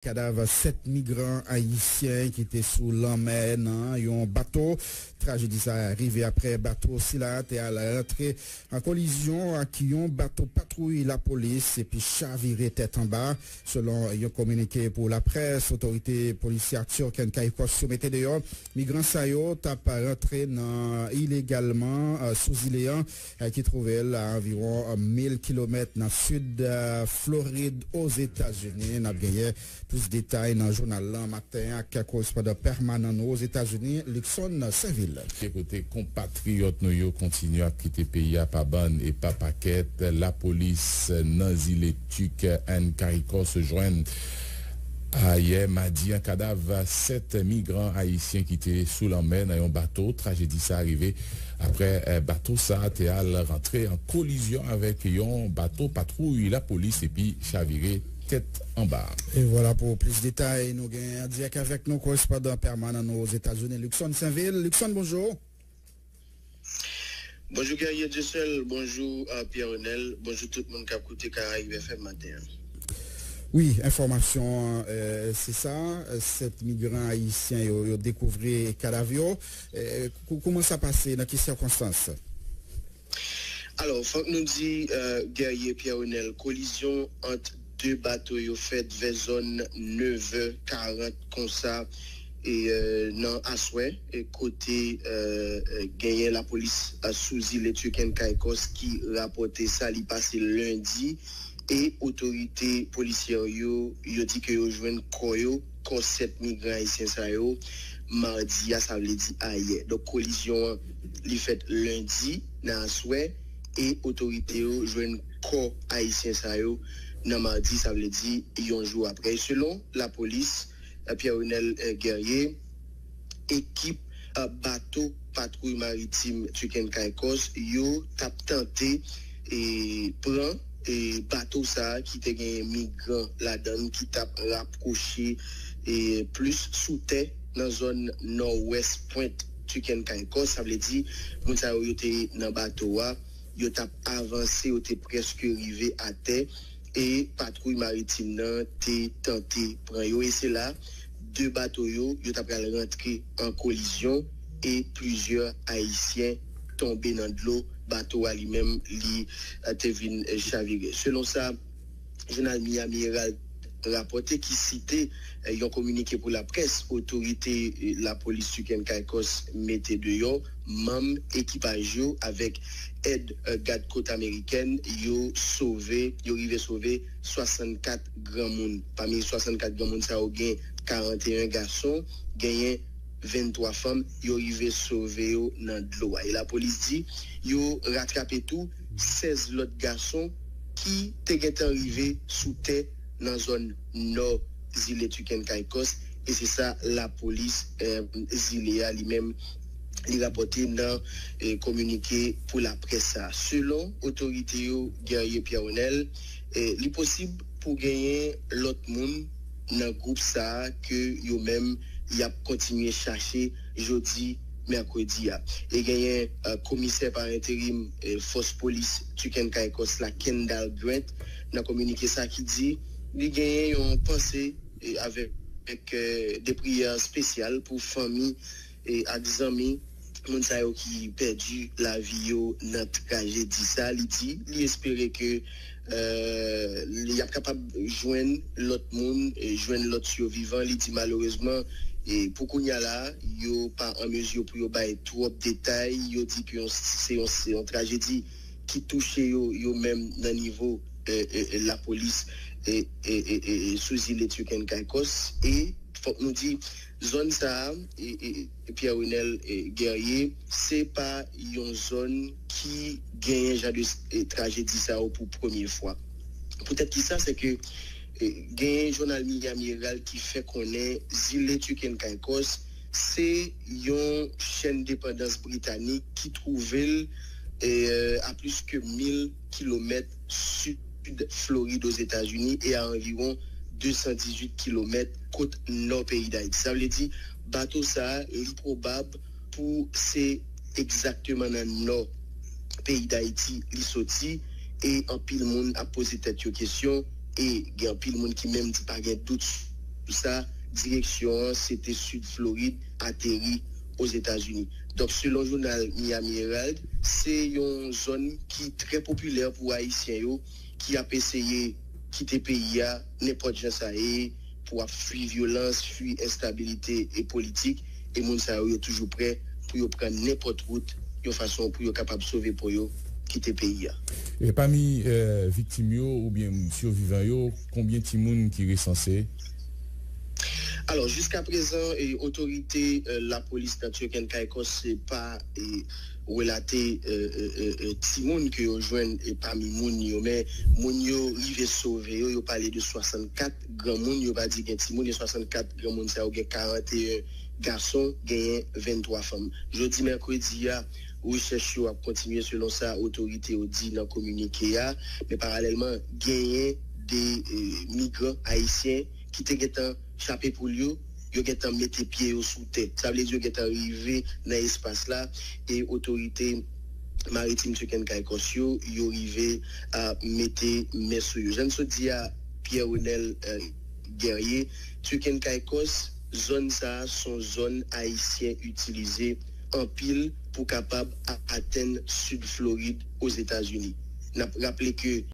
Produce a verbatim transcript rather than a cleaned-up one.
Kadav sèt migran ayisyen ki te sou lanmè nan yon bato. Trajedi sa a rive apre bato sila te al rantre an kolizyon ak yon bato patwouy lapolis epi chavire tèt anba. Selon yon kominike pou laprès, otorite polisyè Turk and Caicos yo mete deyò, migran sa yo t ap rantre nan ilegalman, eh, sou zile an, eh, ki twouve l a anviwon, eh, mil kilomèt nan sid, eh, Florid, Ozetazini. N ap genyen plis detay nan jounal lan maten ak korespondan pèmanan nou Ozetazini, Luckson Sainvil. Kote konpatriyòt nou yo kontinye ap kite peyi a pa bann e pa pakèt, lapolis nan zile Tik and Caicos jwenn ayè madi an kadav sèt migran ayisyen ki te sou lanmè nan yon bato. Trajedi sa a rive apre, eh, bato sa a te al rantre an kolizyon avèk yon bato patwouy lapolis epi chavire tèt anba. E vwala pou plis detay, nou gen an dirèk avèk nou korespondan pèmanan nou Ozetazini, Luckson Sainvil. Luckson, bonjou. Bonjou Guerrier Dieuseul, bonjou, euh, Pierre Renel, bonjou tout moun k ap koute Caraïbes F M maten an. Wi, enfòmasyon an, eh, se sa, eh, sèt migran ayisyen yo, yo dekouvri kadav yo. Eh, kou-, kouman sa pase, nan ki sikonstans? Alò, fòk nou di, eh, Guerrier Pierre Renel, kolizyon ant de bato yo fèt vè zòn nevè karant konsa, e, eh, nan aswè, e kote, eh, eh, genyen lapolis, eh, sou zile Turk and Caicos ki rapòte sa, li pase lendi, e otorite polisyè yo, yo di ke yo jwenn kò yo, kò sèt migran ayisyen sa yo, madi a, sa vle di ayè. Donk, kolizyon an, li fèt lendi nan aswè, e otorite yo jwenn kò ayisyen sa yo nan madi, sa vle di yon jou apre. E selon lapolis, eh, Pierre Renel, eh, Guerrier, ekip, eh, bato patwouy maritim Turk and Caicos yo t ap tante, eh, pran, eh, bato sa a ki te gen migran ladan l ki t ap rapwoche, eh, plis sou tè nan zòn nòwès pwent Turk and Caicos. Sa vle di, moun sa yo, yo te nan bato a, yo t ap avanse, yo te prèske rive atè, e patwouy maritim nan te tante pran yo. E se la, de bato yo, yo t ap pral rantre an kolizyon, e plizyè Ayisyen tonbe nan dlo. Bato a li menm, li, eh, te vin, eh, chavire. Selon sa, jounal Miami Herald rapòte ki site, eh, yon kominike pou laprès, otorite, eh, lapolis Turk and Caicos mete deyò, manm ekipaj yo avèk èd, eh, gad kot amerikèn, yo sove, yo rive sove swasannkat granmoun. Pami swasannkat granmoun sa yo, gen karanteyen gason, genyen venntwa fanm, yo rive sove yo nan dlo a. E lapolis di, yo ratrape tou sèz lòt gason ki te gentan rive sou tè nan zòn nò zile Turk and Caicos, e se sa lapolis, eh, zile a li menm, li rapòte nan, eh, kominike pou laprès sa. Selon otorite yo, Guerrier Pierre Renel, eh, li posib pou genyen lòt moun nan gwoup sa a ke yo menm y ap kontinye chache jodi mèkredi a. E genyen, eh, komisè pa enterim, eh, fòs polis Turk and Caicos la, Kendall Grant, nan kominike sa ki di li genyen yon panse, eh, avèk, eh, de priyè espesyal pou fanmi, eh, ak zanmi moun sa yo ki pèdi lavi yo nan trajedi sa. Li di li espere ke, eh, li ap kapab jwenn lòt moun, eh, jwenn lòt sivivan. Li di malerezman, eh, pou kounye a la, yo pa an mezi pou yo bay twòp detay. Yo di ke yon, se yon, se yon trajedi ki touche yo, yo menm nan nivo, eh, eh, eh, lapolis, eh, eh, eh, eh, eh, sou zile Turk and Caicos. E fòk nou di, zòn sa a, e, e, e Pierre Renel, e, Guerrier, se pa yon zòn ki genyen jan de, e, trajedi sa yo pou premye fwa. Poutèt ki sa, se ke, e, genyen jounal Miami Herald ki fè konnen zile Turk and Caicos se yon chèn depandans britanik ki twouve l, e, a plis ke mil kilomèt sid Florid Ozetazini e a anviwon de san dizuit kilomèt kot nò peyi Dayiti. Sa vle di, bato sa a, li pwobab pou se egzakteman nan nò peyi Dayiti li soti, e anpil moun ap poze tèt yo kesyon, e gen anpil moun ki menm di pa gen dout sa, direksyon an se te Sid Florid, ateri Ozetazini. Donk, selon jounal Miami Herald, se yon zòn ki trè popilè pou Ayisyen yo ki ap eseye kite peyi a nenpòt jan sa ye, pou ap fui vyolans, fui enstabilite e politik, e moun sa yo, yo toujou prè pou yo pran nenpòt wout yon fason pou yo kapab sove po yo, kite peyi a. E pami eh, viktim yo oubyen sivivan yo, konbyen timoun ki resanse? Alò, jiska prezan, e, otorite eh, lapolis nan Turk and Caicos se pa e, relate eh, eh, eh, eh, timoun ke yo jwenn eh, pami moun yo, men moun yo rive sove yo, yo pale de swasannkat granmoun, yo pa di gen timoun, e swasannkat granmoun sa yo gen karanteyen gason, genyen venntwa fanm. Jodi mèkredi a, rechèch yo ap kontinye selon sa otorite yo di nan kominike a, men paralèlman, genyen de eh, migran ayisyen ki te gentan chape poul yo, yo gentan mete pye yo sou tè. Sa vle di yo gentan rive nan espas la, e otorite maritim Turk and Caicos yo, yo rive a mete men sou yo. Jan n sot di a, Pierre Renel eh, Guerrier, Turk and Caicos, zòn sa a se yon zòn ayisyen itilize anpil pou kapab a- atenn Sid Florid Ozetazini. N ap raple ke